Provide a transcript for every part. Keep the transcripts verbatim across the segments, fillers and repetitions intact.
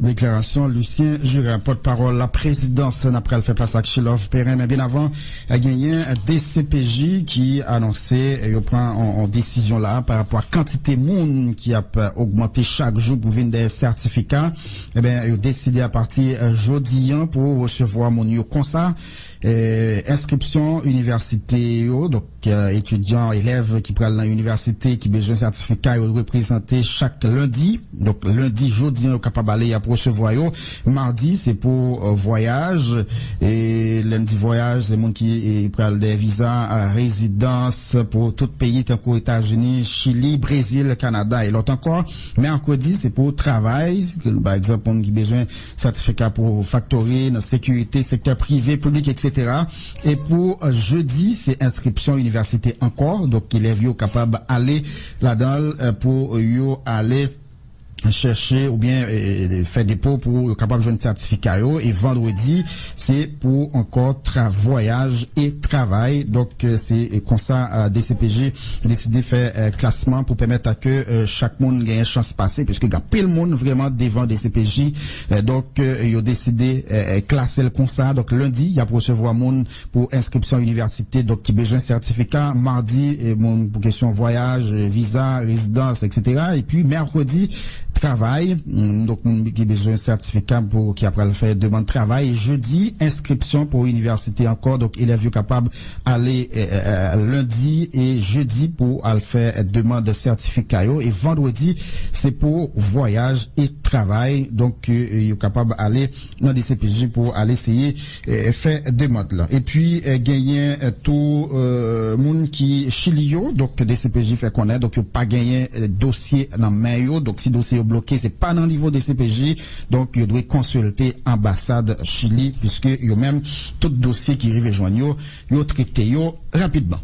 Deklarasyon Lucien Jura, pòtpawòl laprezidans. N ap pral fè plas ak Chilove Perrin, men byen avan, genyen D C P J ki anonse yo pran yon, yon desizyon la pa rapò a kantite moun ki ap ogmante chak jou pou vin dèyè sètifika. Eben, yo deside apati jodi a pou resevwa moun yo konsa. Eh, enskripsyon inivèsite yo, donk, eh, etidyan, elèv ki pral nan inivèsite, ki bezwen sètifika, yo dwe prezante chak lendi. Donk, lendi, jodi a, yo kapab ale, y ap resevwa yo. Madi, se pou, eh, vwayaj. E lè n di vwayaj, se moun ki, eh, pral dèyè viza, eh, rezidans pou tout peyi, tankou Etazini, Chili, Brezil, Kanada e lòt ankò. Mèkredi, se pou travay. Pa egzanp, moun ki bezwen sètifika pou faktori, nan sekirite, sektè prive, piblik, etsetera. E pou, eh, jedi, se enskripsyon inivèsite ankò. Donk, elèv yo kapab ale ladan l, eh, pou yo ale chèche oubyen, eh, fè depo pou yo kapab jwenn sètifika yo. E vandredi, se pou ankò tra-, vwayaj e travay. Donk, eh, se konsa, eh, D C P J deside fè, eh, klasman pou pèmèt a ke, eh, chak moun genyen chans pase, piske gen anpil moun vrèman devan D C P J. Eh, donk, eh, yo deside, eh, eh, klase l konsa. Donk, lendi, y ap resevwa moun pou enskripsyon inivèsite, donk, ki bezwen sètifika. Madi, eh, moun pou kesyon vwayaj, eh, viza, rezidans, etsetera. Epi, mèkredi, travay. Mm, donk, moun ki bezwen sètifika pou, ki ap pral fè demann travay. Jedi, enskripsyon pou inivèsite ankò. Donk, elèv yo kapab ale, eh, eh, eh, lendi e jedi pou al fè demann sètifika yo. E vandredi, se pou vwayaj e travay. Donk, eh, yo kapab ale nan D C P J pou al eseye, eh, fè demann lan. Epi, eh, genyen, eh, tou, eh, moun ki Chili yo, donk D C P J fè konnen, donk yo pa genyen, eh, dosye nan men yo. Donk si dosye yo bloke, se pa nan nivo D C P J, donk yo dwe konsilte anbasad Chili, piske yo menm, tout dosye ki rive jwenn yo, yo trete yo rapidman.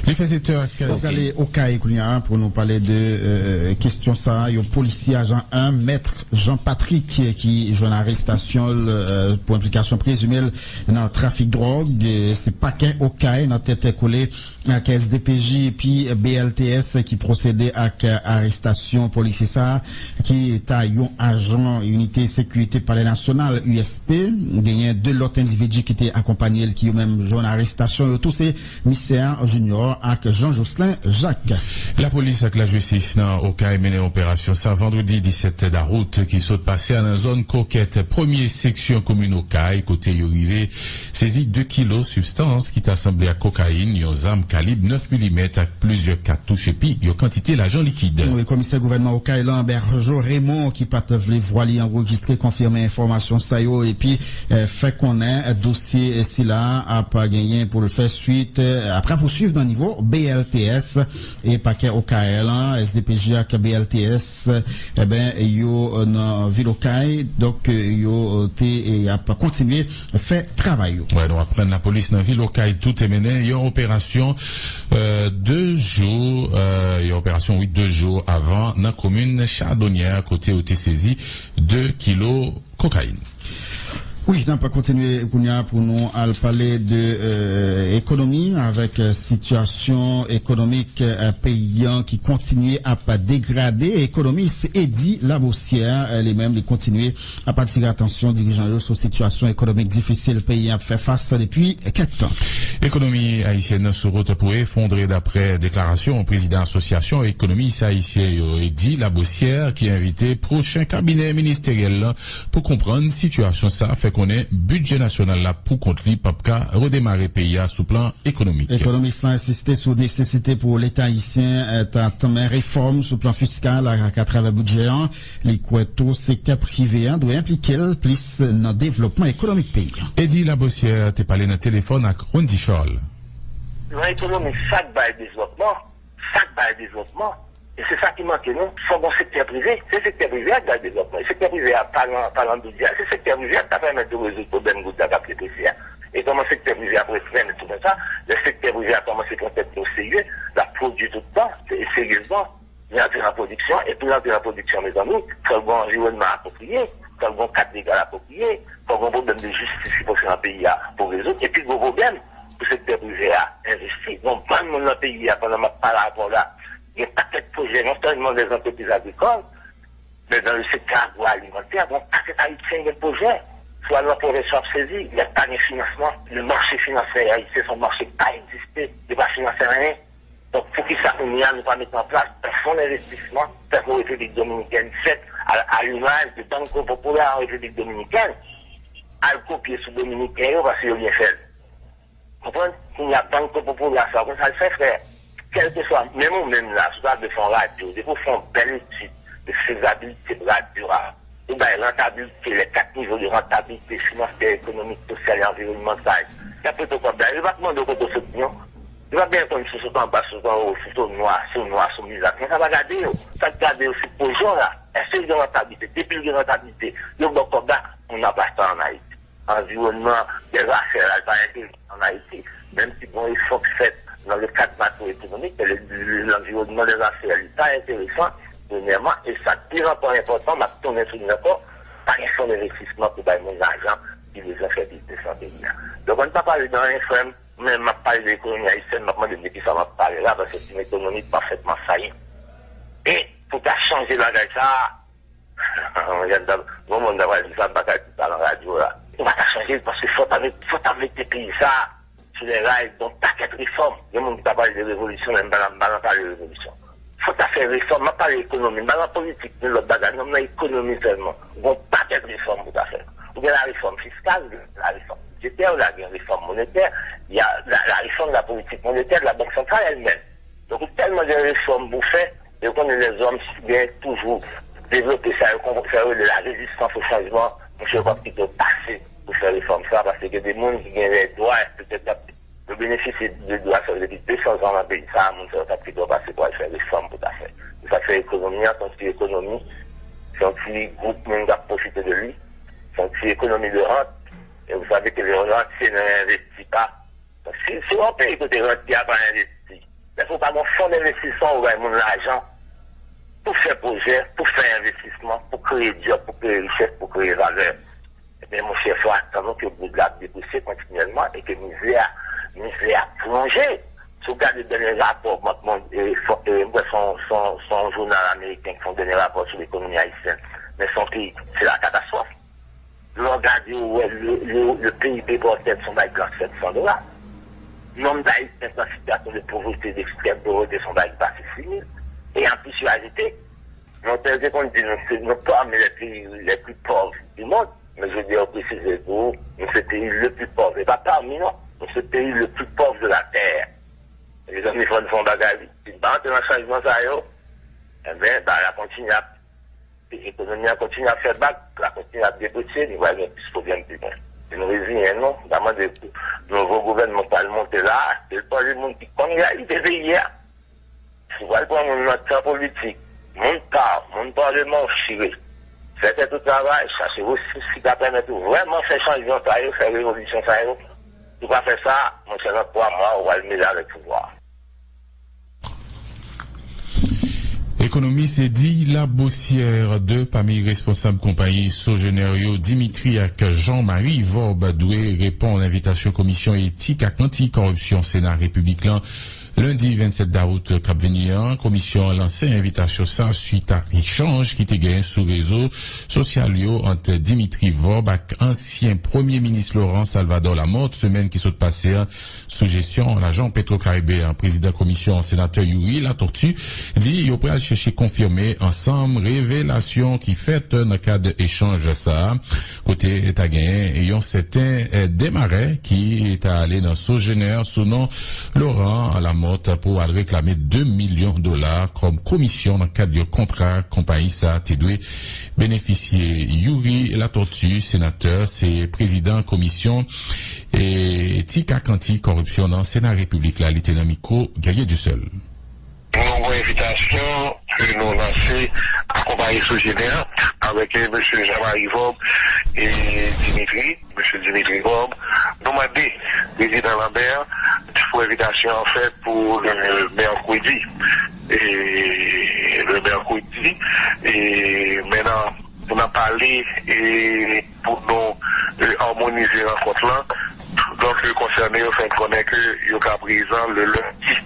Li fè sèt è ak... N ap prale Okay kounye a pou nou pale de, euh, kesyon sa a. Yon polisye ajan en, Mèt Jean Patrick, ki jwenn arestasyon l, euh, pou enplikasyon prezime l nan trafik dwòg. Euh, se pakè Okay nan tèt kole ak S D P J epi B L T S ki pwosede ak arestasyon polisye sa a, ki ta yon ajan inite sekirite Palè Nasyonal, U S P. Genyen de lòt endividi ki te akonpanye l, ki yo menm jwenn arestasyon. Yo tou se Michel Junior ak Jean Jocelyn Jacques. Lapolis ak lajistis nan Okay mennen operasyon sa vandredi disèt dawout ki sot pase a nan zòn Kokèt, premye seksyon komin Okay, kote yo rive sezi de kilo sibstans ki ta sanble ak kokayin, yon zam kalib nèf milimèt ak plizyè katouch epi yon kantite lajan likid. Wi, komisè gouvènman Okay lan, Bergeau Raymond, ki pa t vle vwa li anrejistre, konfime enfòmasyon sa yo epi, eh, fè konnen, eh, dosye, eh, sila a ap genyen pou l fè swit, eh, ap rapousuiv nan nivo B L T S e pakè Okay lan, S D P J ak B L T S, eh ben, yo, eh, nan vil Okay, donk, eh, yo, eh, te, eh, ap kontinye fè travay yo. Wè, nou aprann lapolis nan vil Okay tou te mennen yon operasyon, euh, de jou, euh, yon operasyon, wi, de jou avan nan komin Chadonyè, kote yo te sezi de kilo kokayin. Wi, n ap kontinye kounye a pou nou al pale de, euh, ekonomi avèk, euh, sitiyasyon ekonomik, euh, peyi an ki kontinye ap degrade. Ekonomis Eddy Labossière, euh, li menm, li kontinye ap atire atansyon dirijan yo sou sitiyasyon ekonomik difisil peyi an ap fè fas depi kèk tan. Ekonomi ayisyèn nan sou wout pou efondre, daprè deklarasyon prezidan Asosyasyon Ekonomis Ayisyen yo, Eddy Labossière, ki envite pwochen kabinè ministeryèl lan pou konprann sitiyasyon sa, fè konnen bidjè nasyonal la pou kont li p ap ka redemare peyi a sou plan ekonomik. Ekonomis lan ensiste sou nesesite pou Leta ayisyen, eh, ta tanmen refòm sou plan fiskal ak atravè bidjè an. Li kwè tou sektè prive a dwe enplike l plis nan devlopman ekonomik peyi a. Eddy Labossière te pale nan telefòn ak Wendy Charles. Nan ekonomi, sa k bay devlòpman, sa k bay devlòpman, e se sa ki manke nou, fò gon sektè prive. Se sektè prive a k bay devlòpman. E sektè prive a pa nan, pa nan bidjè a. Se sektè prive a k ta pèmèt yo rezoud pwoblèm goud la k ap deprese a. E kòman sektè prive a ap reprene tou konsa? Lè sektè prive a kòmanse pran tèt li oserye, l ap pwodui tout tan, e seryezman. Li antre nan pwodiksyon, e pou l antre nan pwodiksyon, mezanmi, fò l gon anviwònman apwopriye, fò l gon kad legal apwopriye, fò gon pwoblèm de jistis ki poze nan peyi a pou rezoud. E pi gwo pwoblèm pou sektè prive a envesti. Gon bann moun nan peyi a, pandan m ap pale avè w la, gen pakèt pwojè, non sèlman dèzantrepriz agrikòl, Men nan le sektè agwoalimantè, bon, pakèt Ayisyen gen pwojè. Si w al nan pwovens, w ap sezi, men pa gen finansman. Le mache finansyè ayisyen se yon mache ki pa egziste. Yo pa finanse anyen. Donk, poukisa kounye a nou pa mete an plas yon fon envestisman tankou Repiblik Dominikèn fèt, a, a limaj de Banco Popular an Repiblik Dominikèn, al kopye sou Dominiken yo paske yo byen fè l. Konprann? Kounye a, Banco Popular sa, ou konn sa l fè, frè? Kèlkeswa, menm ou menm la, si w ta vle fè yon radyo, depi w fè yon bèl etid de fezabilite radyo a, ou bay rantabilite, les quatre niveaux de rentabilité financière, économique, sociale et environnementale, y ap prete w kòb la, yo p ap mande w kote w soti, non. Yo p ap genyen konn si w sot anba, si w sot anwo, si w nwa, si w nwa, si w milat. Men sa pa gade yo. Sa k gade yo, se pwojè w la. Èske l gen rantabilite? Depi l gen rantabilite, yo ba w kòb la, moun ap achte ann Ayiti. Anviwònman dèzafè la, li pa enteresan ann Ayiti. Menm si gon efò k fèt nan le kad makroekonomik, men le, le, lanviwònman dèzafè, li pa enteresan, premyèman, e sa k pi ankò enpòtan, m ap tounen sou li ankò, pa gen fon envestisman pou bay moun lajan ki bezwen fè biznis nan peyi a. Donk, ann pa pale de anyen, frè m, men m ap pale de ekonomi ayisyèn, m ap mande m de kisa m ap pale la, paske se yon ekonomi ki pa fèt masayi. E pou ta chanje bagay sa a, Mwen, jan m t ap, gon moun ta pral di sa, m pa ka di sa nan radyo la. Ou pa ka chanje l, paske fò ta met, fò ta mete peyi sa a sou lè ray, gon pakèt refòm. Gen moun ki ta pale de revolisyon, men m pa, m pa nan pale revolisyon. Fò ta fè refòm, m ap pale ekonomi, m pa nan politik, ni lòt bagay, non, m nan ekonomi sèlman. Gon pakèt refòm pou ta fè. Ou gen la refòm fiskal, ou gen la refòm bidjetè, ou la gen refòm monetè, y a la, la réforme de la politique monétaire de la Banque centrale elle-même. Donk, ou tèlman gen refòm pou fè, yo konnen lèzòm gen toujou devlope sa yo kon-, sa yo rele la rezistans o chanjman. Monchè, yo p ap kite w pase pou fè refòm sa, paske gen de moun ki gen lè dwa, petèt, y ap, yo benefisye de dwa sa yo depi de san zan nan peyi sa a, moun sa yo p ap kite w pase pou al fè refòm pou ta fè. Se sa k fè ekonomi an, se yon ti ekonomi, se yon ti gwoup moun k ap pwofite de li, se yon ti ekonomi de rant, e vous savez que le rentier ne investit pas. Si, si w yon peyi kote rantye a pa envesti, lè sa w pa gen fon envestisman, ou bay moun lajan pou fè pwojè, pou fè envestisman, pou kreye djòb, pou kreye richès, pou kreye valè. Ebyen, monchè, fò atann nou ke goud la ap depresye kontinyèlman e ke mizè a, mizè a plonje. Si w gade dènye rapò Bank Mond-, e, fò-, e, m kwè se yon, se yon, se yon jounal ameriken ki fè yon dènye rapò sou lekonomi ayisyèn, men se yon peyi, se la katastwòf. Lè w gade, ou wè le, le, le P I B pa tèt se yon bagay ki sèt san dola. Nonb d Ayisyen ki nan sitiyasyon de povrete, d'extrême pauvreté, se yon bagay ki pase sis mil. E anplis, yo ajoute, Montel te konn di nou se nou pami les pays les plus pauvres du monde, men jodi a, yo presize l pou ou, nou se peyi le plus pauvre. E pa pami, non, nou se peyi le plus pauvre de la terre. Mezanmi, fò n fè yon bagay vit. Si n pa antre nan chanjman sa yo, enben, bagay la kontinye ap Ekonomi an kontinye ap fè bak, l ap kontinye ap depresye, nou pral gen plis pwoblèm pi lwen. Si nou reziyen nou, n a mande pou nouvo gouvènman k pral monte la a, se l pale moun ki konn reyalite peyi a. Si w pral pran moun nan kan politik, moun pa w, moun paleman w chire, fè tèt ou travay, chache resous ki ka pèmèt ou vrèman fè chanjman sa yo, fè revolisyon sa yo. Si w pa fè sa, monchè, nan twa mwa, ou pral mele avèk pouvwa a. Ekonomis Eddie Labossière, de pami responsab konpayi Sogener yo, Dimitri ak Jean-Marie Vorbe, dwe reponn envitasyon Komisyon Etik ak Anti-Kòripsyon Sena Repiblik lan lendi vennsèt dawout k ap vini an. Komisyon an lanse envitasyon sa a swit a echanj ki te genyen sou rezo sosyal yo ant Dimitri Vorbe ak ansyen Premye Minis Laurent Salvador Lamothe semèn ki sot pase an. Sou jesyon lajan Petro Caribe an, prezidan komisyon an, senatè Youri Latortue, di yo pral chèche konfime ansanm revelasyon ki fèt nan kad echanj sa a, kote ta genyen yon sèten, eh, Desmarais ki ta ale nan Sogener sou non Laurent Lamothe pou al reklame de milyon dola kòm komisyon nan kad yon kontra konpayi sa a te dwe benefisye. Youri Latortue, senatè, se prezidan komisyon Etik ak Anti-Kòripsyon nan Sena Repiblik la, li te nan mikwo Guerrier Dussel. Nou gen yon envitasyon ke nou lanse a konpayi Sogener avèk, eh, mesye Jean-Marie Vorbe e Dimitri, mesye Dimitri Vorbe. Nou mande prezidan Lambert pou envitasyon an fèt pou le mèkredi. E le mèkredi, e mennan pou n ap pale e pou nou, e, amonize rankont lan. Donk, e, konsène yo fè n konnen ke yo ka prezan le lendi,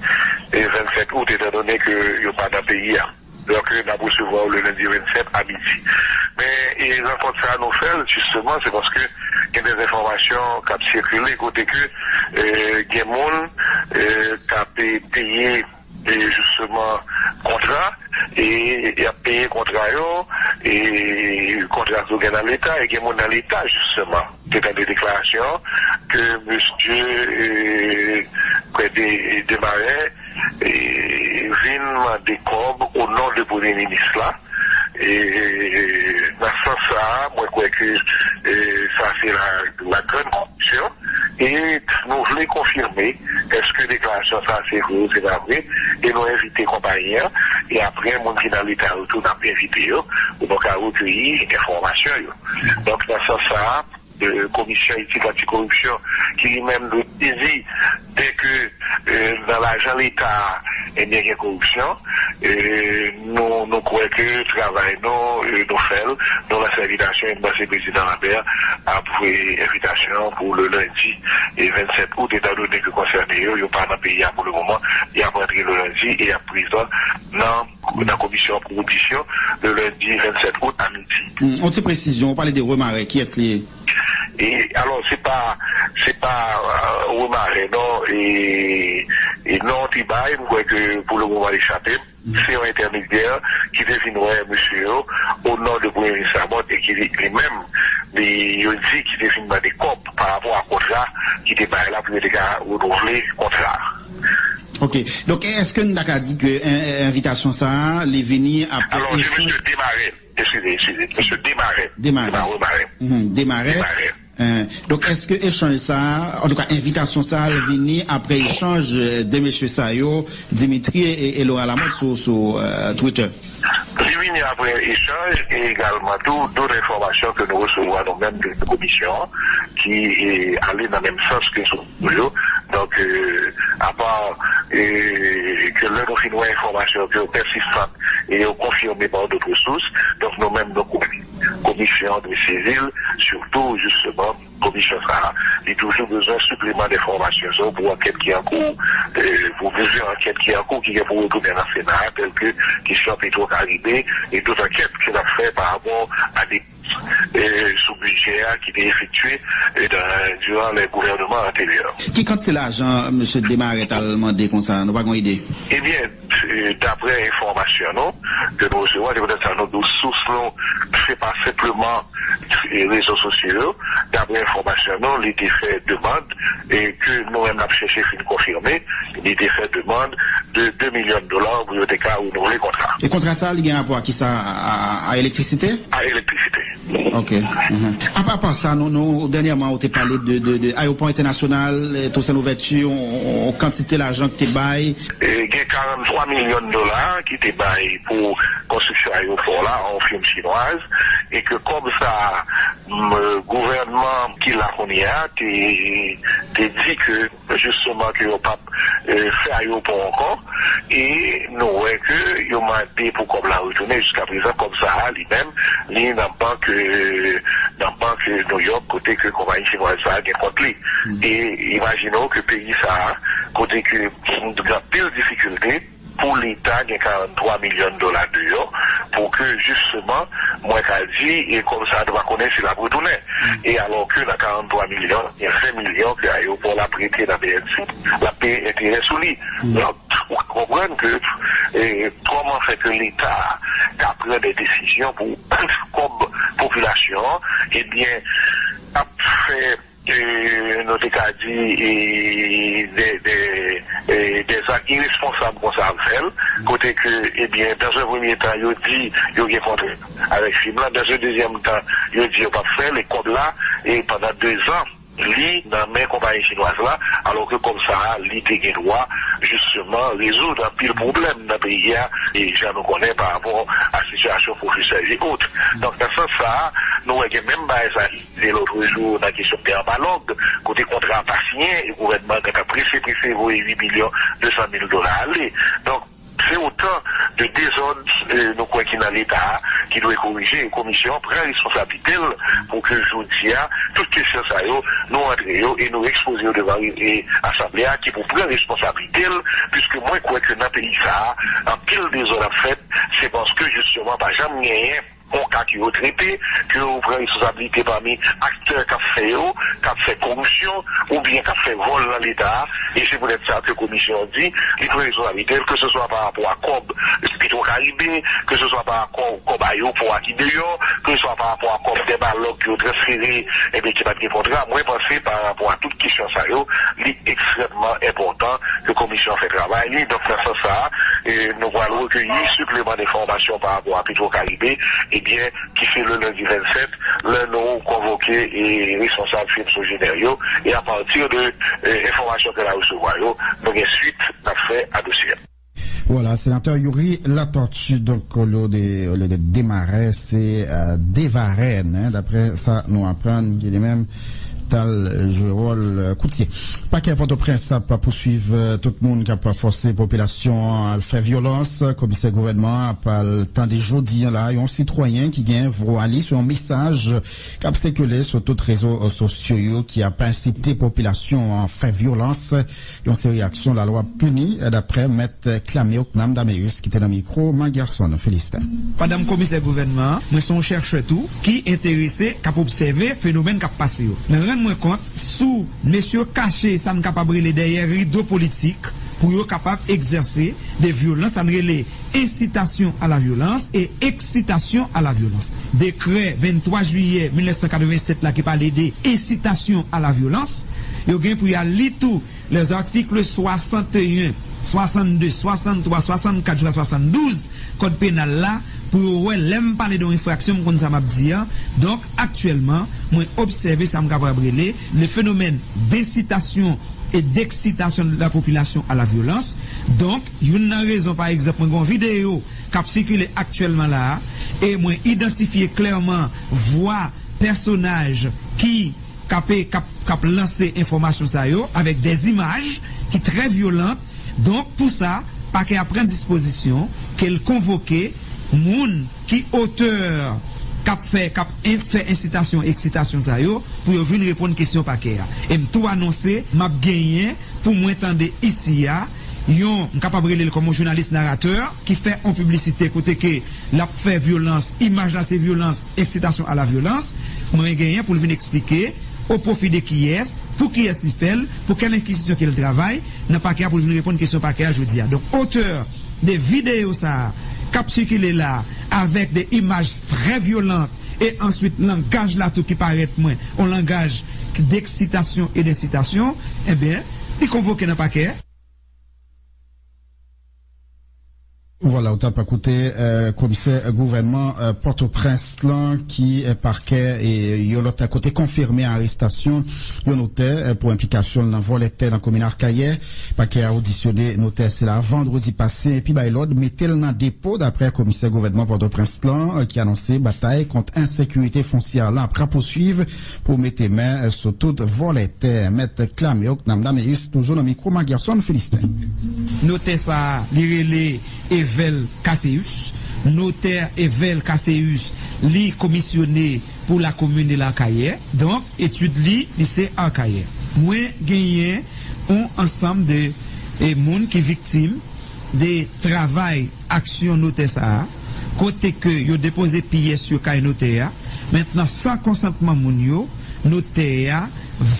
e, vennsèt out, etandone ke yo pa nan peyi a. Donk, n ap resevwa yo le lendi vennsèt a midi. Men, e rankont sa a nou fè l, jisteman, se paske gen de enfòmasyon k ap sikile kote ke, e, gen moun, e, k ap, e, peye, e, jisteman, kontra, e y ap peye kontra yo, e kontra tou gen nan Leta, e gen moun nan Leta, jisteman, te tande deklarasyon ke mesye, e, prè de, de Maren, e, vin mande kòb o non de premye minis la. E, nan sans sa a, mwen kwè ke, e, sa se la, la grande corruption. E nou vle konfime èske deklarasyon sa a se vre ou se pa vre. E nou envite konpayi an. E apre, moun ki nan Leta yo tou, n ap envite yo pou nou ka rekeyi enfòmasyon yo. Donk, nan sans sa a, e, Komisyon Etik Antikoripsyon, ki li menm dwe sezi dèke, e, nan lajan Leta a, ebyen, gen koripsyon. E, nou, nou kwè ke travay nou, e, nou fè l, nou lanse envitasyon, e m panse Prezidan Lambert ap voye envitasyon pou le lendi, e, vennsèt out, etandone ke konsène yo, yo pa nan peyi a pou le moman, y ap rantre le lendi e y ap prezan nan, nan komisyon pou odisyon le lendi vennsèt out a midi. Hmm, yon ti presizyon, ou pale de Remare, kiyès li ye? E, alò, se pa, se pa, euh, Remare, non, e, e non, te bay, m kwè ke pou le moman, li chape m. Se yon entèmedyè ki te vin wè mesye yo o non de Premye Minis Lamothe e ki li, li menm, li, yo di ki te vin mande kòb pa rapò a kontra ki te bay la pou yo te ka renouvle kontra a. Ok. Donk, èske n ta ka di ke en-, en-, envitasyon sa a, li vini apre Alò, se echanj mesye Desmarais. Eskize, eskize. Mesye Desmarais. Desmarais. Se pa Remare. Mhm, Desmarais. Desmarais. Eh, donk, èske echanj sa a, antouka, envitasyon sa a, l vini apre echanj, eh, de mesye sa yo, Dimitri e, e Laurent Lamothe sou, sou, eh, Twitter? Li vini apre echanj e egalman tou dòt enfòmasyon ke nou resevwa nou menm de komisyon an ki, eh, ale nan menm sans ke sou nou yo. Donk, eh, apa, eh, ke lè nou fin wè enfòmasyon ke yo pèsistan e yo konfime pa dòt resous, donk nou menm nou kwè komisyon an dwe sezi l, sitou, jisteman, komisyon sa a, li toujou bezwen sipleman enfòmasyon sa yo pou ankèt ki an kou, eh, pou plizyè ankèt ki an kou ki gen pou retounen nan Sena a, tèlke kesyon Petro Karibe e dòt ankèt ke l ap fè pa rapò a de, eh, sou bidjè a ki te efektye, eh, dan, diran lè gouvènman anteryè. Ki kantite lajan mesye Desmarais t al mande konsa? Nou pa gen ide? Ebyen, eh, daprè enfòmasyon nou, ke nou resevwa, se poutèt sa nou di w sous nou, se pa senpleman, eh, rezo sosyo yo. Daprè enfòmasyon nou, li te fè demann, e ke nou menm n ap chèche fin konfime, li te fè demann de de milyon dola pou yo te ka renouvle kontra. E kontra sa, li gen rapò a kisa? A, a, a elektrisite? A elektrisite. Ok. Mhm. Apa, apa sa, nou, nou, dènyèman, ou te pale de, de, de ayewopò entènasyonal, eh, Toussaint Louverture, yon, yon kantite lajan ki te bay. E gen karant twa milyon dola ki te bay pou konstriksyon ayewopò la, yon firm chinwaz, e ke kòb sa, m, gouvènman ki la kounye a te, te di ke jisteman ke yo p ap, eh, fè ayewopò ankò, e nou wè ke yo mande pou kòb la retounen. Jiska prezan, kòb sa a, li menm, li nan bank, eh, nan bank New York, kote ke konpayi chinwaz sa a gen kont li. E imajine w ke peyi sa a, kote ke gen anpil difikilte, pou Leta gen karant twa milyon dola deyò, pou ke, jisteman, mwen ka di, e kòb sa a, nou pa konnen si l ap retounen. E alò ke nan karant twa milyon, gen ven milyon ke ayewopò la prete nan B N C, l ap peye enterè sou li. Donk, ou konprann ke, e, kòman fè ke Leta a ta pran de desizyon pou kòb popilasyon an, ebyen, ap fè e, nou te ka di, e, de, de, e, de zak iresponsab konsa ap fè l, kote ke, ebyen, dans un premier temps, yo di yo gen kontra avèk fim lan, dans un deuxième temps, yo di yo p ap fè l, e kòb la, e pandan dezan, li nan men konpayi chinwaz la, alò ke kòb sa a, li te gen dwa, jisteman, rezoud anpil pwoblèm nan peyi a, e jan nou konnen pa rapò a sitiyasyon pwofesè e ot. Donk, nan sans sa a, nou wè gen menm bagay sa, se lòt jou nan kesyon tè anba lòg, kote kontra a pa siyen, e gouvènman an gentan prese, prese voye uit milyon de san mil dola ale. Donk, Se otan de dezòd, eh, nou kwè ki nan Leta a, ki dwe korije. E komisyon an pran responsablite l pou ke jodi a, tout kesyon sa yo, nou antre yo e nou ekspoze yo devan, eh, asanble a, ki pou pran responsablite l, piske mwen kwè ke nan peyi sa a, anpil dezòd ap fèt, se paske jisteman pa janm genyen yon ka ke yo trete, ke yo pran responsablite pami aktè k ap fè yo, k ap fè koripsyon, oubyen k ap fè vòl nan Leta a. E se poutèt sa ke komisyon an di, li pran responsablite l, ke se swa pa rapò a kòb Petro Caribe, ke se swa pa rapò kòb ayewopò a ki deyò, ke se swa pa rapò a kòb dè balòg ke yo transfere, ebyen, ki pa t gen kontra. Mwen panse, pa rapò a tout kesyon sa yo, li ekstrèmman enpòtan ke komisyon an fè travay li. Donk, nan sans sa a, e, nou pral rekeyi sipleman enfòmasyon pa rapò a Petro Caribe, ebyen, ki se le lendi vennsèt, lè nou konvoke, e, responsab firm Sogener yo, e apati de, e, enfòmasyon ke n a resevwa yo, nou gen swit n ap fè a dosye a. Vwala, senatè Youri Latortue, donk, olye de, olye de Desmarais, se, euh, Desvarennes, hein, daprè sa nou aprann, ki li menm t al jwe wòl, euh, koutye. Pakè Pòtoprens ap pouswiv, euh, tout moun k ap fòse popilasyon an al fè vyolans. Komisè gouvènman an ap al tande jodi a la yon sitwayen ki gen vwa li sou yon mesaj k ap sikile sou tout rezo sosyo yo ki ap ensite popilasyon an fè vyolans. Yon seri aksyon lalwa pini, daprè mèt Clameoc Namdameus ki te nan mikwo Magerson Philistin. Pandan m komisè gouvènman an, mwen se yon chèchè tou ki enterese, k ap obsève fenomèn k ap pase yo. Men rann mwen kont, sou mesye yo kache sa n kapab rele dèyè rido politik pou yo kapab egzèse de vyolans, sa n rele incitation à la violence et excitation à la violence. Dekrè venntwa jiyè mil nèf san katrevennsèt la ki pale de incitation à la violence, yo gen pou y al li tou les articles soixante et un, soixante-deux, soixante-trois, soixante-quatre jiska soixante-douze kòd penal la, pou yo wè lè m pale de yon enfraksyon, m konn sa m ap di an. Donk, aktyèlman, mwen obsève sa m kapab rele le phénomène d'incitation et d'excitation de la population à la violence. Donk, youn nan rezon, pa egzanp, mwen gen yon videyo k ap sikile aktyèlman la a, e mwen idantifye klèman vwa pèsonaj ki k ap, k ap, k ap lanse enfòmasyon sa yo avèk dèzimaj ki trè vyolan. Donk, pou sa, pakè a pran dispozisyon ke l konvoke moun ki otè k ap fè, k ap en-, fè ensitasyon, eksitasyon sa yo, pou yo vin reponn kesyon pakè a. E m tou anonse, m ap genyen pou mwen tande isi a, yon, m kapab rele l kòm yon jounalis naratè, ki fè yon piblisite kote ke l ap fè vyolans, imaj la se vyolans, eksitasyon a la vyolans, mwen genyen pou l vin eksplike, o pwofi de kiyès, pou kiyès li fè l, pou kèl enstitisyon ke l travay, nan pakè a pou l vin reponn kesyon pakè a jodi a. Donk, otè de videyo sa a k ap sikile la, avèk de imaj trè vyolan, e answit langaj la tou ki parèt mwen, yon langaj ki deksitasyon e densitasyon, ebyen, li konvoke nan pakè. Vwala, ou t ap koute, euh, komisè gouvènman, euh, Pòtoprens lan ki, euh, pakè, e yon lòt kote konfime arestasyon yon notè, euh, pou enplikasyon l nan vòlè tè nan komin Akayè. Pakè a odisyone notè sila vandredi pase epi bay lòd mete l nan depo, daprè komisè gouvènman Pòtoprens lan, euh, ki anonse batay kont ensekirite fonsyè lan ap rapousuiv pou mete men, euh, sou tout vòlè tè. Mèt Clameoc Namdameus, toujou nan mikwo Magerson Philistin. Notè sa a, li rele Evel Caseus. Notè Evel Caseus, li komisyone pou la commune de Akayè. Donk, etid li, li se Akayè. Mwen genyen yon ansanm de, e, moun ki viktim de travay aksyon notè sa a, kote ke yo depoze pyès yo kay notè a. Mentnan, san konsantman moun yo, notè a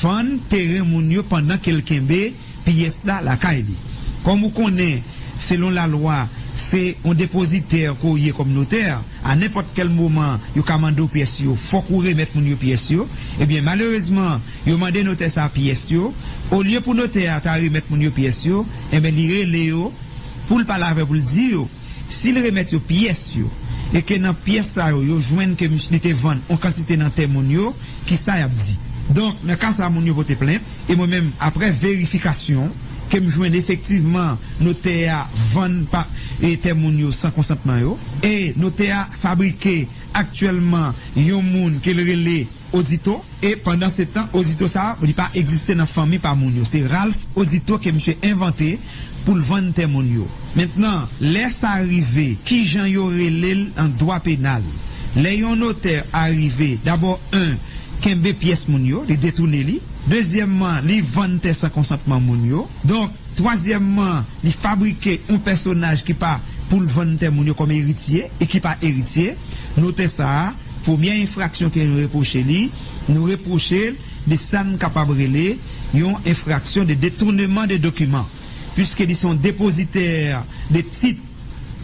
vann teren moun yo pandan ke l kenbe pyès la lakay li. Kòm ou konnen, selon lalwa, se yon depozitè ke w ye kòm notè. A nenpòt kèl moman, yo ka mande w pyès yo, fòk ou remèt moun yo pyès yo. Ebyen, malerezman, yo mande notè sa a pyès yo. Olye pou notè a ta remèt moun yo pyès yo, enben, li rele yo pou l pale avè yo, pou l di yo, si l remèt yo pyès yo, e ke nan pyès sa yo, yo jwenn ke mis-, li te vann yon kantite nan tè moun yo, kisa y ap di? Donk, nan ka sa a, moun yo pote plent, e mwen menm, aprè verifikasyon, ke m jwenn efektivman notè a vann pa, e tè moun yo san konsantman yo, e notè a fabrike Aktyèlman, yon moun ke l rele Odito, e pandan se tan, Odito sa a, li pa egziste nan fanmi pa moun yo. Se Ralph Odito ke misye envante pou l vann tè moun yo. Mentnan, lè sa rive, kijan yo rele l nan dwa penal? Lè yon notè arive, dabò, en, kenbe pyès moun yo, li detounen li. Dezyèmman, li vann tè san konsantman moun yo. Donk, twazyèmman, li fabrike yon pèsonaj ki pa pou l vann tè moun yo kòm eritye e ki pa eritye. Notè sa a, premyè enfraksyon ke nou repwoche li, nou repwoche l de sa n kapab rele yon enfraksyon de détournement de document, piske li se yon depozitè de tit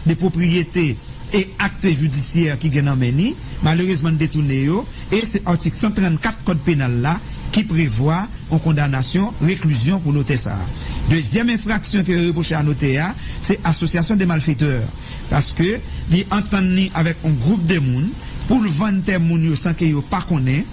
de pwopriyete e akte jidisyè ki gen nan men li, malerezman, n detounen yo, e se atik san trannkat Kòd Penal la ki prevwa yon kondanasyon reklizyon pou notè sa a. Dezyèm enfraksyon ke yo repwoche a notè a, se association de malfaiteurs, paske li antann li avèk yon gwoup de moun pou l vann tè moun yo san ke yo pa konnen.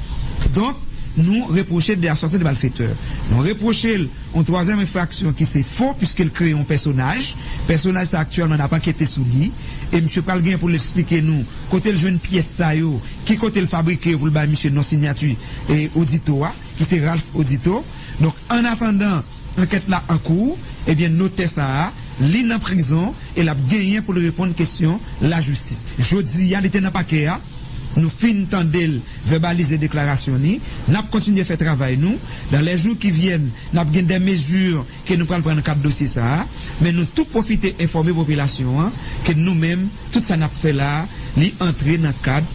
Donk, nou repwoche l de association de malfaiteurs. Nou repwoche l yon twazyèm enfraksyon ki se fo, piske l kreye yon pèsonaj. Pèsonaj sa aktyèlman n ap ankete sou li. E misye pral gen pou l eksplike nou kote l jwenn pyès sa yo, ki kote l fabrike yo pou l bay misye non siyati e Odito a, ki se Ralph Odito. Donk, annatandan ankèt la an kou, ebyen, notè sa a, li nan prizon e l ap genyen pou l reponn kesyon lajistis. Jodi a, li te nan pakè a, nou fin tande l vèbalize deklarasyon li. N ap kontinye fè travay nou. Dans les jours qui viennent, n ap gen de mezi ke nou pral pran nan kad dosye sa a, men nou tou pwofite enfòme popilasyon an ke nou menm, tout sa n ap fè la a, li antre nan kad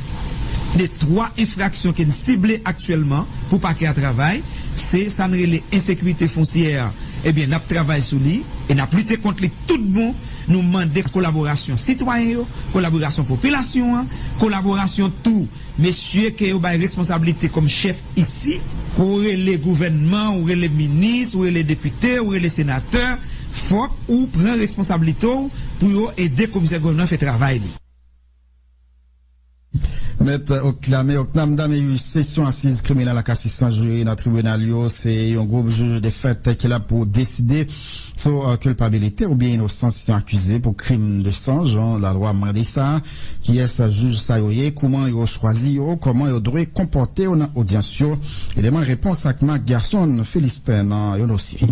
de twa enfraksyon ke n sible aktyèlman pou pakè a travay. Se sa n rele ensekirite fonsyè a. Ebyen, n ap travay sou li e n ap lite kont li tout bon. Nou mande kolaborasyon sitwayen yo, kolaborasyon popilasyon an, kolaborasyon tou mesye ke yo bay responsablite kòm chèf isi, ke w rele gouvènman, ou rele minis, ou rele depite, ou rele senatè, fòk ou pran responsablite w pou yo ede komisè gouvènman fè travay li. Mèt Oclame Ocnam Dameus, sesyon asiz kriminèl ak asistans jiri nan tribinal yo, se yon gwoup jij defèt ki la pou deside sou, euh, kilpabilite oubyen inosans yon akize pou krim de san, jan lalwa mande sa. Kiyès jij sa yo ye? Kouman yo chwazi yo? Kòman yo dwe konpòte yo nan odyans yo? Eleman repons ak Marc Gerson Philistin nan yon dosye.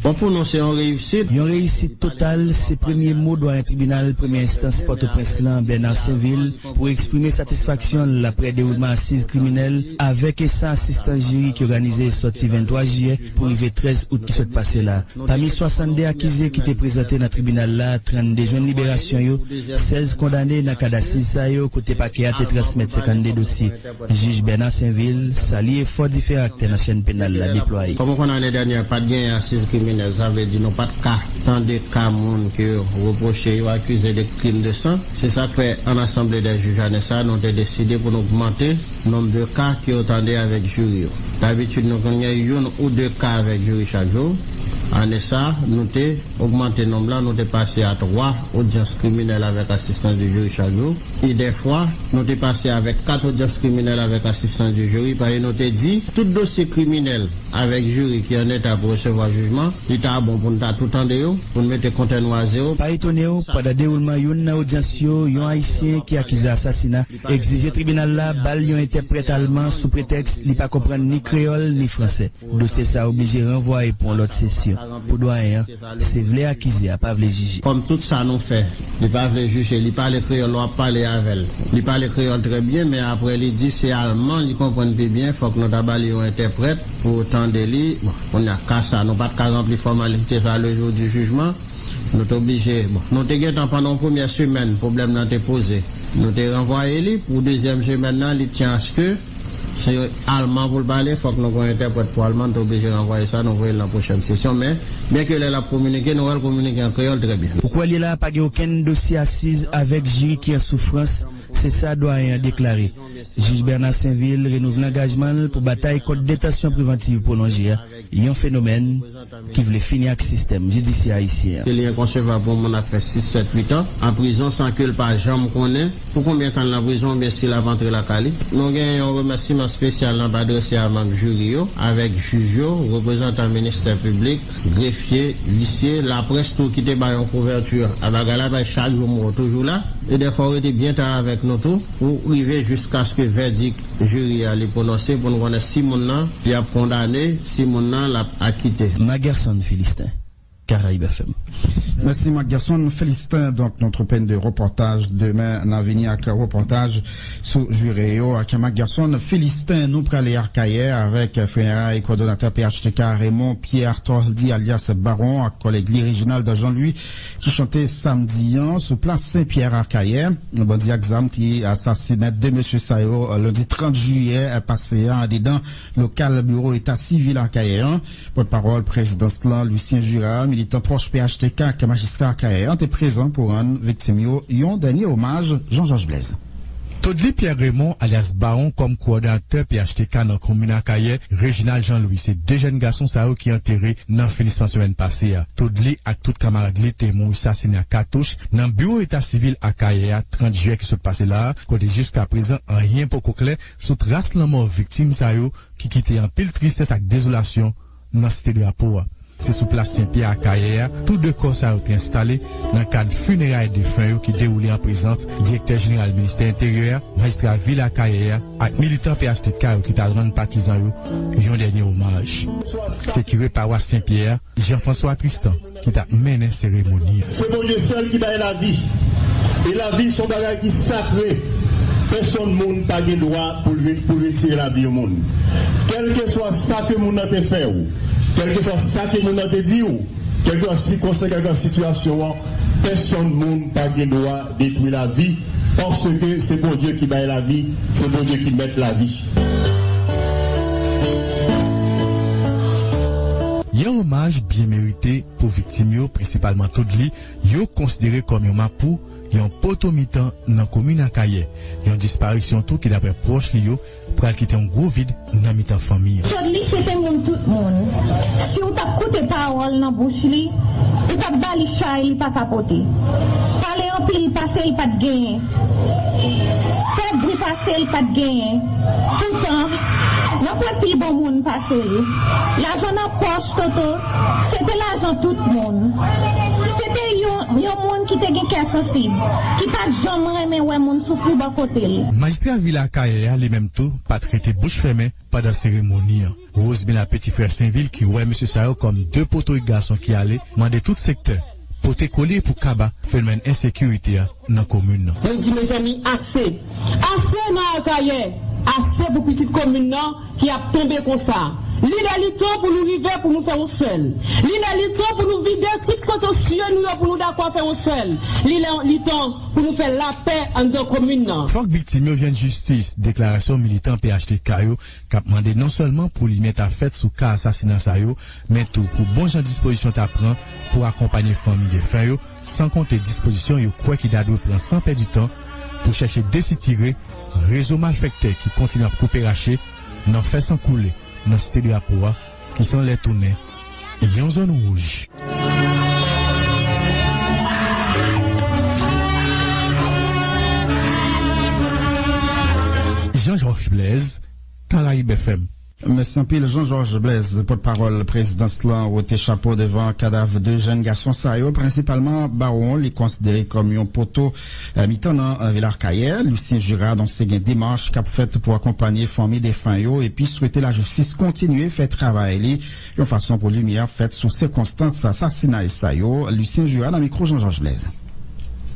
Bon, pou nou, se yon reyisit. Yon reyisit total, se premye mo dwayen tribinal premyè enstans Pòtoprens lan, Bernard Sainvil, pou eksprime satisfaksyon l aprè dewoulman asiz kriminèl avèk e san asistans jiri ki òganize sòti venntwa jiyè pou rive trèz out ki sot pase la. Pami swasanndde akize ki te prezante nan tribinal la, trannde jwenn liberasyon yo, sèz kondane nan kad asiz sa yo, kote pakè a te transmèt senkannde dosye. Jij Bernard Sainvil salye efò diferan aktè nan chèn penal la deplwaye. Kòm ou konn, ane dènyè, pa t genyen asiz kriminèl, sa vle di nou pa t ka tande ka moun ke yo repwoche, yo akize de krim de san. Se sa k fè, an asanble dè jij ane sa, nou te deside pou nou ogmante nonb de ka ke yo tande avèk jiri yo. Dabitid, nou konn gen youn ou de ka avèk jiri chak jou. Ane sa, nou te ogmante nonb lan, nou te pase a twa odyans kriminèl avèk asistans de jiri chak jou. E dèfwa, nou te pase avèk kat odyans kriminèl avèk asistans de jiri, paske nou te di, tout dosye kriminèl avèk jiri ki an eta pou resevwa jijman, li ta bon pou n ta tou tande yo, pou n mete kontè nou a zewo. Pa etone w, pandan dewoulman youn nan odyans yo, yon Ayisyen ki akize asasina egzije tribinal la ba l yon entèprèt alman sou pretèks li pa konprann ni kreyòl ni fransè. Dosye sa a oblije ranvwaye pou yon lòt sesyon. Pou dwayen an, se vle akize a, pa vle jije. Kòm tout sa nou fè, li pa vle jije, li pale kreyòl, w ap pale avè l. Li pale kreyòl trè byen, men apre li di se alman li konprann pi byen, fòk nou ta ba li yon entèprèt pou tande li. Bon, kounye a, ka sa, nou pa t ka ranpli fòmalite sa le jour du jugement. Nou te oblije, bon, nou te gentan pandan yon premyè semèn, pwoblèm nan te poze. Nou te ranvwaye li pou dezyèm semèn nan, li tyen aske se alman pou l pale, fòk nou gen yon entèprèt pou alman, nou te oblije ranvwaye sa, nou voye l nan pwochèn sesyon, men, byenke lè l ap kominike, nou wè l kominike an kreyòl trè byen. Pou kwè li la, pa gen okenn dosye asiz avèk jiri ki an soufrans, se sa dwayen an deklare. Jij Bernard Sainvil renouvle angajman l pou batay kont detansyon prevantiv pwolonje a, yon fenomèn ki vle fini ak sistèm jidisyè ayisyen an. Se li enkonsevab pou yon moun ap fè sis, sèt, uit an an prizon san ke l pa janm konnen pou konbyen tan l nan prizon oubyen si l ap antre lakay li. Nou gen yon remèsiman espesyal n ap adrese a manm jiri yo, avèk jij yo, reprezantan ministè piblik, grefye, uisye, laprès tou ki te bay yon kouvèti a bagay la, paske chak jou m wè w toujou la, e dèfwa w rete byen ta avèk nou tou, pou rive jiskaske vèdik jiri a li pwononse pou n konnen si moun nan li ap kondane, si moun nan l ap akite. Magerson Philistin, Caraïbes F M. Mèsi, Marc Gerson Philistin. Donk, nou twoupe n de repòtaj demen n a vini ak repòtaj sou jiri yo ak Marc Gerson Philistin. Nou prale Akayè avèk fineray kowòdonatè P H T K Raymond Pierre Tordy alyas Baron ak kòlèg li Reginald Jean Louis ki chante samdi an sou plas Sen Pyè Akayè. Bandi ak zam ki asasinen de mesye sa yo lendi trant jiyè pase a andedan lokal biwo eta sivil Akayè an. Pòtpawòl prezidans lan, Lucien Jura, militan pwòch P H T K ak majistra Akayè an te prezan pou rann viktim yo yon dènye omaj. Jean Georges Blaise. Todly Pierre Raymond, alyas Bawon, kòm kowòdonatè P H T K nan komin Akayè, Reginald Jean Louis, se de jèn gason sa yo ki antere nan finisman semèn pase a. Todly ak tout kanmarad li te mouri sasinen ak katouch nan biwo eta sivil Akayè a trant jiyè ki sot pase la a, kote jiska prezan anyen poko klè sou tras lanmò viktim sa yo ki kite anpil tristès ak dezolasyon nan Site Drapo a. Se sou plas Sen Pyè Akayè a, tou de kò sa yo te enstale nan kad fineray defen yo ki dewoule an prezans direktè jeneral ministè enteryè a, majistra vil Akayè a ak militan P H T K yo ki t al rann patizan yo yon dènye omaj. Se kire pawas Sen Pyè a, Jean François Tristan, ki t ap mennen seremoni an. Se Bondye sèl ki bay lavi. E lavi se yon bagay ki sakre. Pèsonn moun pa gen dwa pou l vin, pou l retire lavi yon moun. Kèlkeswa sa ke moun nan te fè w, kèlkeswa sa ke moun nan te di w, kèlkeswa sikonstans, kèlkeswa sitiyasyon an, pèsonn moun pa gen dwa detwi lavi, paske se Bondye ki bay lavi, se Bondye ki mèt lavi. Yon omaj byen merite pou viktim yo, prensipalman Todly, yo konsidere kòm yon mapou, yon poto mitan nan komin Akayè. Yon disparisyon tou ki, daprè pwòch li yo, pral kite yon gwo vid nan mitan fanmi an. Todly se te moun tout moun. Si w t ap koute pawòl nan bouch li, ou t ap ba li chay li pa ka pote. Pale anpil pase l pa t genyen. Fè bri pase l pa t genyen. Poutan, nan pwen pi bon moun pase l. Lajan nan pòch Toto, se te lajan tout moun. Se te yon, yon moun ki te gen kè sansib, ki pa t janm renmen wè moun soufri bò kote l. Majistra vil Akayè a, li menm tou, pa t rete bouch fèmen pandan seremoni an. Rosemila Petit Frère Sainvil, ki wè mesye sa yo kòm de poto gason ki ale, mande tout sektè pote kole pou kaba fenomèn ensekirite a nan komin nan. Mwen di, mezanmi, ase! Ase nan Akayè! Ase pou pitit komin nan ki ap tonbe konsa. Li lè li tan pou nou rive pou nou fè yon sèl. Li lè li tan pou nou vide tout kontansye nou yo pou nou dakò fè yon sèl. Li lè li tan pou nou fè lapè anndan komin nan. Fòk viktim yo jwenn jistis, deklarasyon militan P H T K yo k ap mande non sèlman pou limyè ta fèt sou ka asasina sa yo, men tou pou bon jan dispozisyon ta pran pou akonpanye fanmi defen yo, san konte dispozisyon yo kwè ki ta dwe pran san pèdi tan pou chèche desitire rezo malfèktè ki kontinye ap koupe rache nan fè san koule nan Site Drapo a, ki sanlè tounen yon zòn wouj. Jean Georges Blaise, Caraïbes F M. Mèsi anpil, Jean Georges Blaise. Pòtpawòl prezidans lan wote chapo devan kadav de jèn gason sa yo, prensipalman Bawon, li konsidere kòm yon poto, eh, mitan nan, eh, vil Akayè. Lucien Jura anonse gen demach k ap fèt pou akonpanye fanmi defen yo epi swete lajistis kontinye fè travay li yon fason pou limyè fèt sou sikonstans asasinay sa yo. Lucien Jura nan mikwo Jean Georges Blaise.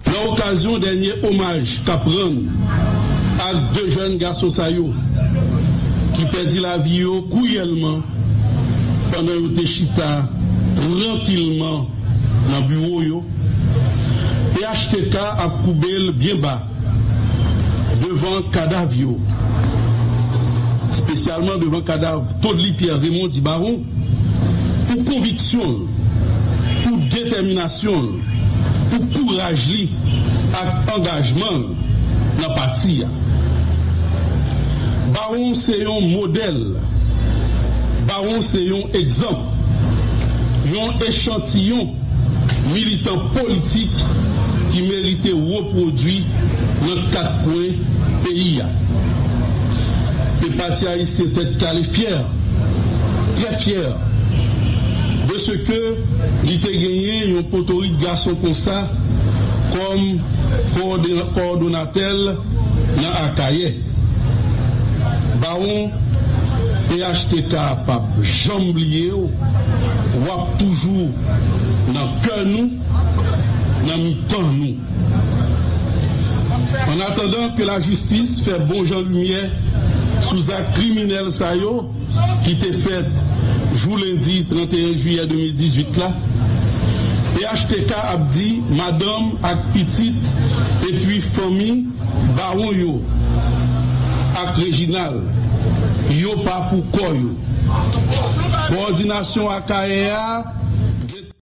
Nan okazyon dènye omaj k ap rann ak de jèn gason sa yo ki pèdi lavi yo kriyèlman pandan yo te chita trankilman nan biwo yo, P H T K ap koube l byen ba devan kadav yo, espesyalman devan kadav Todly Pierre Raymond Dibaron, pou konviksyon l, pou detèminasyon l, pou kouraj li ak angajman l nan pati a. Bawon se yon modèl. Bawon se yon egzanp. Yon echantiyon militan politik ki merite repwodui nan kat kwen peyi a. E Pati Ayisyen Tèt Kale fyè, trè fyè, de se ke li te genyen yon potorik gason konsa kòm kowòdona- kowòdonatè l nan Akayè. Bawon, P H T K p ap janm bliye w. W ap toujou nan kè nou, nan mitan nou. An atandan ke lajistis fè bon jan limyè sou zak kriminèl sa yo ki te fèt jou lendi trannteyen jiyè de mil dizuit la, P H T K ap di madanm ak pitit epi fanmi bawon yo ak Reginald, yo pa pou kò yo. Kowòdinasyon Akayè a